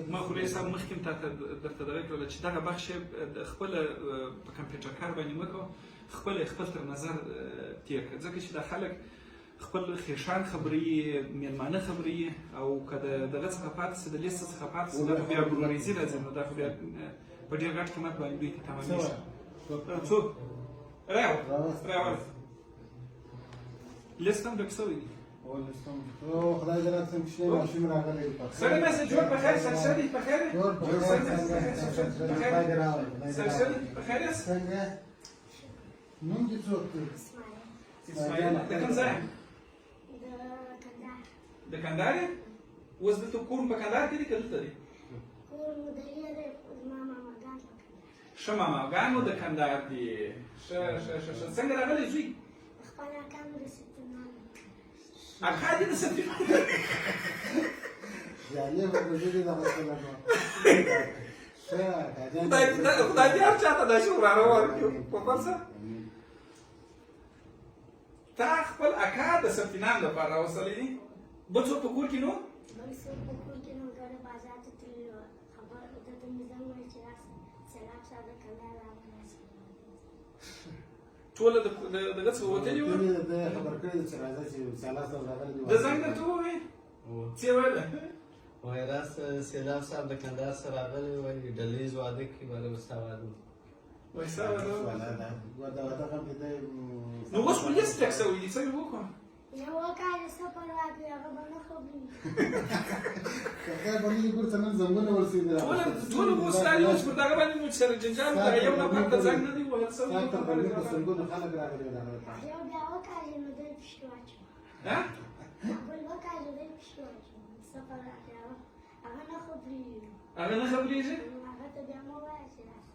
ما خو رئیس صاحب مخکې هم تاته درته دغه کړله چې دغه بخش د خپل په کمپیوټر کار باندې مه کوه، خپل خپل تر نظر تیر کړه، ځکه چې دا خلک خپل خیشان خبري، میلمانه خبري، او که د دغه څخه پاتې سي، د لیست څخه پاتې سي، دا خو بیا مریضي راځي، نو دا خو بیا په ډېر غټ قیمت باندې دوی ته تمامېږي. څوک راوړ لیست هم ډک سوی دی. او خدای دې راته کوچنی ماشوم راغلی دی. سړی مې جوړ په خیر، سر سړی په خیر، جوړ په خیر، خدای دې راوړي. سر سړی په خیر یاست؟ څنګه نوم دې څوک دی؟ اسماعیل. د کوم ځای؟ د کندهار. د کندهار یې؟ اوس دلته کور په کندهار کې دی که دلته دی؟ کور مو د لرې، خو زما ماماګان په کندهار. ښه، ماماګان مو د کندهار دي. ښه ښه ښه ښه. څنګه راغلی زوی؟ خپل اکا مې د سپتنان. اکا دې د سپتنان؟ جالبه به زه دې دغه څه لګوم. ښه اکا جان، خدای دې هر چا ته داسې وراره ورکړي. په بل څه تا خپل اکا د ثبت نام لپاره راوستلی دی؟ بل څوک په کور کې نو؟ بل څوک په کور کې نو، ګډه بازار ته تللي وه. خبر ده ته مې زنګ وویل چې راسه، سېلاب صاحب د کندهار راغلی، راسه. ټوله د دغه څخه وتلي وه؟ ده خبر کړی چې راځه چې سېلاب صاحب راغلی دی. ده زنګ درته وویل؟ څه یې ویل؟ وایي راسه، سېلاب صاحب د کندهار څخه راغلی، وایي ډلهییز واده کې به ستا واده وکړو. وایي ستا واده وکړو. نو نو اوس خو لیست ډک سوی دی، څه یې وکړو؟ یو کال یې څه پروا کوي، هغه به نه خبرېږي. خدای به دې ګور نن زنګونه ورسېدل. ټول اوس دا اوس پر دغه باندې مو سره جنجال وکړ، یو نفر ته زنګ نه دی وهل سوی. ستا تر غرمې په سلګونو خلک راغلي وو دغه ته. یو بیا وکاږي نو دی پښې واچوه. ها؟ بل وکاږي دی پښې واچوه، څه پروا کوي، هغه نه خبرېږي. هغه نه خبرېږي؟ هغه ته بیا مه وایه چې راسه.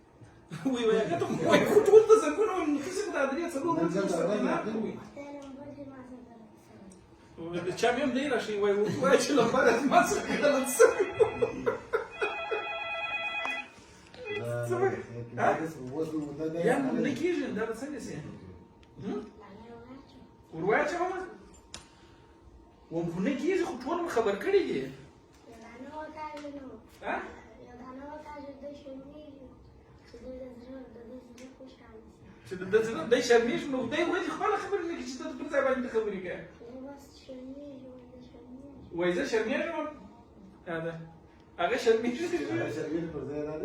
وی وی هغه ته خو وایي، خو ټول ته زنګونه وایي، نو ښځې خو دا درې څلور ورځې ثبت نام کوي. خدای لمبر دې ما سره غلط سوی. د چا مې هم دی راشي، وایي ورته وایه چې لمبر زما سره غلط سوی. یا نه کېږي، دا به څنګه شي؟ ور واچوم؟ وم خو نه کېږي، خو ټول مې خبر کړي دي. یو دانه وکاږي نو ها؟ یو دانه وکاږي، دی شرمېږي چې د ده زړه د ده زړه خوشحاله شي. چې د ده زړه دی شرمېږي، نو دی ورځې خپله خبرې نه کوي چې ته پر ځای باندې خبرې کوې. دی بس شرمېږي، وایي زه شرمېږم. وایي زه شرمېږم؟ ده هغه شرمېږي،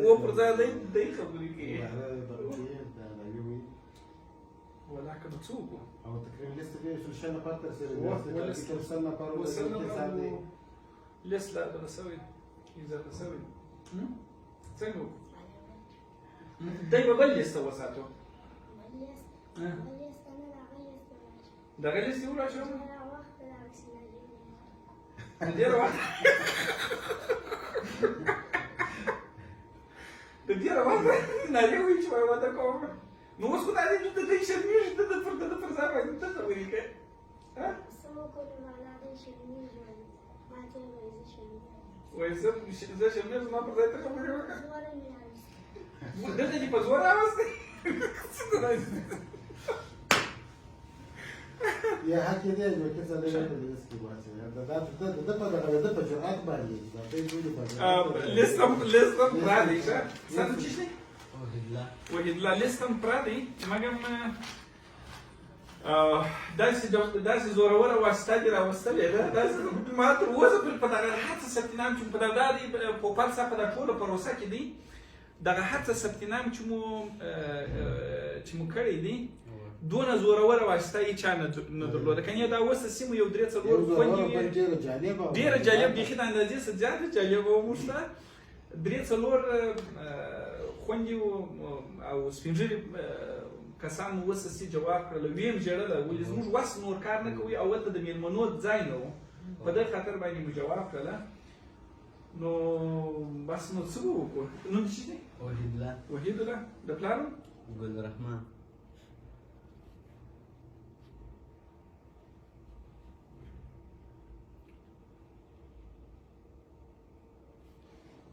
و پر ځای دی دی خبرې کوي. ولاکه نو څه وکړو؟ او تقریبا لیست کې 20 نفر تر رسېدلي، 20 نفر وو. لیست لا دغه سوی، اضافه سوی. څنګه وکړو؟ دی به بل لیست وساتو. بل لیست؟ بل لیست نه، دغه لیست یې واچوه. دغه لیست یې وراچوم؟ ډېره وخت راوستي ډېره وخت د ډېره وخت نارې وایي چې وایي واده کوم. نو اوس خو دا دی چې دی شرمېږي، ته د پر د پر ځای باندې ته خبرې کوې. څه وکړو والا، دی شرمېږي، ما ته یې وایي زه شرمېږم. وایي زه شرمېږم، زما پر ځای ته خبرې وکړه. زوره مې راوستې. دلته دې په زور راوستې؟ څنګه راوستې؟ یا حق یې دی، وکیل صاحب دی په لیست کې واچوي. دا د ده په دغه د په جرأت باندې دا دی ټولې په جرأت. لیست هم لیست هم پوره دی. ښه، ستا نوم څه دی؟ وحیدالله. وحیدالله. لیست هم پوره دی، مګم داسې زوروره واسطه دې راوستلې ده، داسې ما تر اوسه پورې په دغه هڅه ثبت نام چې په دا دی پوپل صاحب په دا ټوله پروسه کې دی، دغه هڅه ثبت نام چې مو کړی دی، دونه زوروره واسطه یې چا نه درلوده. که نه دا اوس سیمو یو درې څلور خوندې وې، ډېره جالب، بیخي د اندازې څخه زیاته جالبه وه. موږ ته درې څلور خوندې او سپین ږیري کسان مو اوس سي جواب کړل، ویم ژړله، ولې زموږ وس نور کار نه کوي، او هلته د مېلمنو ځای نه و، په دې خاطر باندې مو جواب کړله. نو بس نو څه به وکړو؟ نوم دې څه دی؟ وحیدالله. وحیدالله. د پلار نوم؟ ګل رحمان.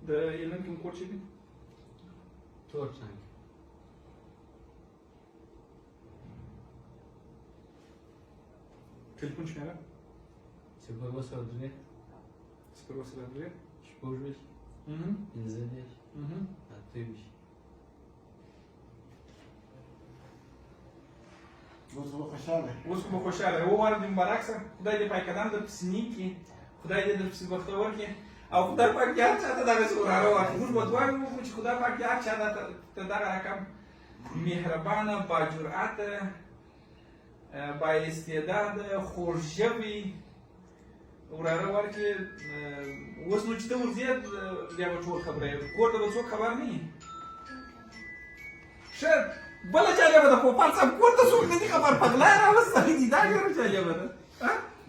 د هلمند کوم کور چې دی؟ تور څنګ. ټلیفون شمېره؟ 073. صفر اوه صفر درې. 26، 35، 28. اوس به خوشحاله. اوس به خوشحاله یې. وواره دې مبارک شه، خدای دې پاک قدم درپسې نیک کړي، خدای دې درپسې بختور کړي او خدای پاک دې هر چا ته دغسې وراره ورکړي. موږ به دعاوې وکړو چې خدای پاک دې هر چا ته دغه رقم مهربانه، باجرأته، با استعداده، خوږ ژبی وراره ورکړي. اوس نو چې ته ورځې بیا به ټول خبره یې، کور ته به څوک خبر نه وي. ښه بله جالبه ده، پوپل صاحب کور ته څوک نه دي خبر، په غلا یې راوستلی دي، دا ډېره جالبه ده.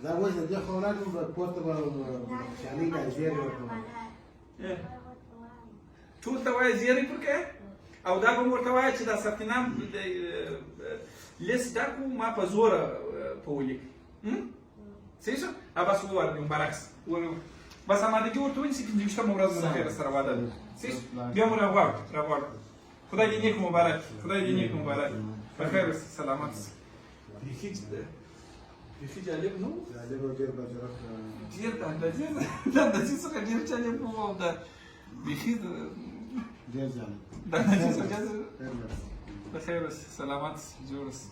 دا اوس د دې خو اولاد به کور ته به خوشحالۍ دا زیری ورکوم. ټول ته وایه زیری پر کوې، او دا به هم ورته وایه چې دا ثبت نام لیست ډک و، ما په زوره په ولیک. صحیح شو؟ بس وواره دې مبارک شه. بس آمادګي ورته ونیسي، 25مه ورځ مو د خیره سره واده ده. صحیح شو؟ بیا مو راغواړو، راغواړو. خدای دې نیک مبارک، خدای دې نیک مبارک. په خیر اوسې، سلامت اوسې. بیخي چې ده، بیخي جالب نه و؟ جالب او ډېر باجرأت. ډېر د اندازې، د اندازې څخه ډېر جالب و، او د بیخي ډېر جالب. د اندازې څخه ډېر. په خیر اوسې، سلامت اوسې، جوړ اوسې.